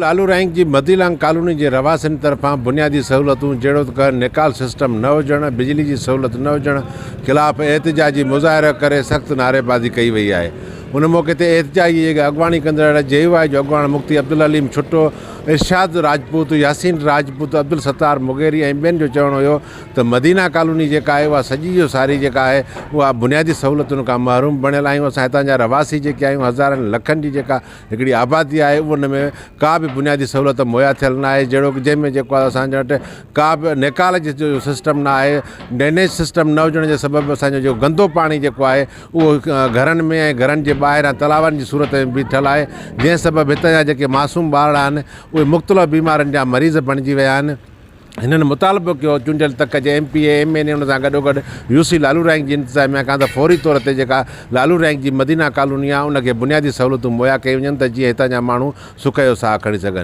لالو رائنڪ جي مديلانگ ڪالوني جي رهواسين طرفان بنيادي سهولتون جهڙوڪ نيڪال سسٽم نه هجڻ، بجلي جي سهولت نه هجڻ خلاف احتجاجي مظاهرو ڪري سخت نعريبازي ڪئي وئي آهي. ان موقعي تي احتجاجي جي اڳواڻي ڪندڙ جي يو آء جو اڳواڻ مفتي عبدالعليم ڇٽو، ارشاد راجپوت، ياسين راجپوت، عبدالستار مغيري ۽ ٻين جو چوڻ هيو ته مدينه ڪالوني جيڪا آهي اها سڄي جو ساري جيڪا آهي اها بنيادي سهولتن کان محروم بڻيل آهيون اسان هتان جا رهواسي جيڪي آهيون هزارن لکن جي جيڪا هڪڙي آبادي آهي ان ۾ ڪا به بنيادي سهولت مهيا ٿيل نه آهي جهڙوڪ جنهن ۾ جيڪو آهي اسان وٽ ڪا به نيڪال جي جو سسٽم نه آهي ڊرينيج سسٽم نه هجڻ جي سبب اسان جو جيڪو گندو پاڻي جيڪو آهي اهو گهرن ۾ ۽ گهرن جي ٻاهران تلاون جي صورت ۾ بيٺل آهي جنهن سبب هتان جا جيڪي معصوم ٻارڙا آهن اهي مختلف بيمارين جا مريض بڻجي ويا آهن. هنن مطالبو ڪيو چونڊيل تڪ جي M P A, M N A ان سان گڏوگڏ يو سي لالو رائنڪ جي انتظاميا کان ته فوري طور تي جيڪا لالو رائنڪ جي مدينه ڪالوني آهي ان کي بنيادي سهولتون مهيا ڪيون وڃن ته جيئن هتان جا ماڻهو سک جو ساهه کڻي سگهن.